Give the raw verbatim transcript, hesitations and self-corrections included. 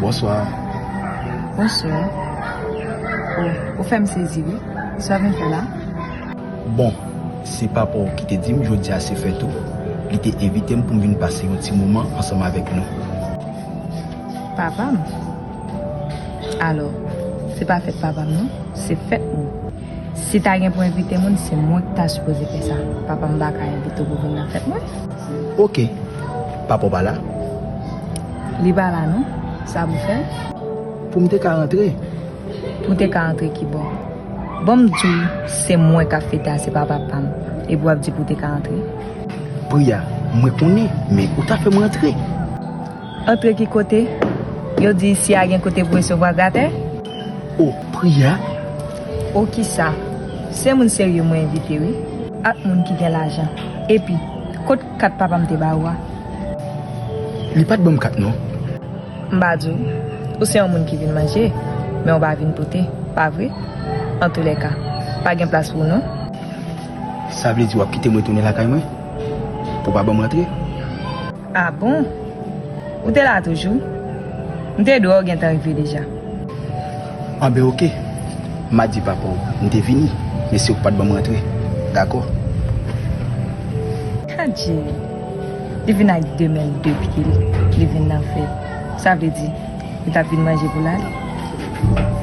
Bonswa. Bonswa. Oh, ou fè m sezi, wi. Sa w vin fè la? Bon, se papa w ki te di m jodi a se fèt ou. Li te envite m pou m vin pase yon ti moman ansanm avèk nou. Papa m? Alò, se pa fèt papa m, non. Se fèt mwen. Si ta gen pou envite moun, se mwen ki ta sipoze fè sa. Papa m pa ka envite w pou vin nan fèt mwen. Oke. Papa w pa la? Li pa la, non. Sa pou fè? Pou m te ka rantre. Pou w te ka antre ki bò? Ban m di w, se mwen k ap fete a, se pa papa m. Epi w ap di pou w te ka antre? Priya, mwen konnen, men ou ta fè m rantre. Antre ki kote? Yo di isi a gen kote pou resevwa gratè? O, Priya! O kisa? Se moun serye mwen envite, wi. Ak moun ki gen lajan. Epi, kot kat papa m te ba ou a? Li pa t ban m kat, non. M pa di w, ou se yon moun ki vin manje, men w pa vin pote, pa vre? Antoulèka, pa gen plas pou w non. Sa vle di w ap kite m retounen lakay mwen? Pou w pa ban m rantre? A bon? Ou te la toujou? M te di w ou gentan rive deja. Anben oke. M a di papa w m te vini, men se ou k pa t ban m rantre. Dakò? Adje! Li vin ak de men l, de pye l, li vin nan fèt. Sa vle di, li t ap vin manje pou l ale?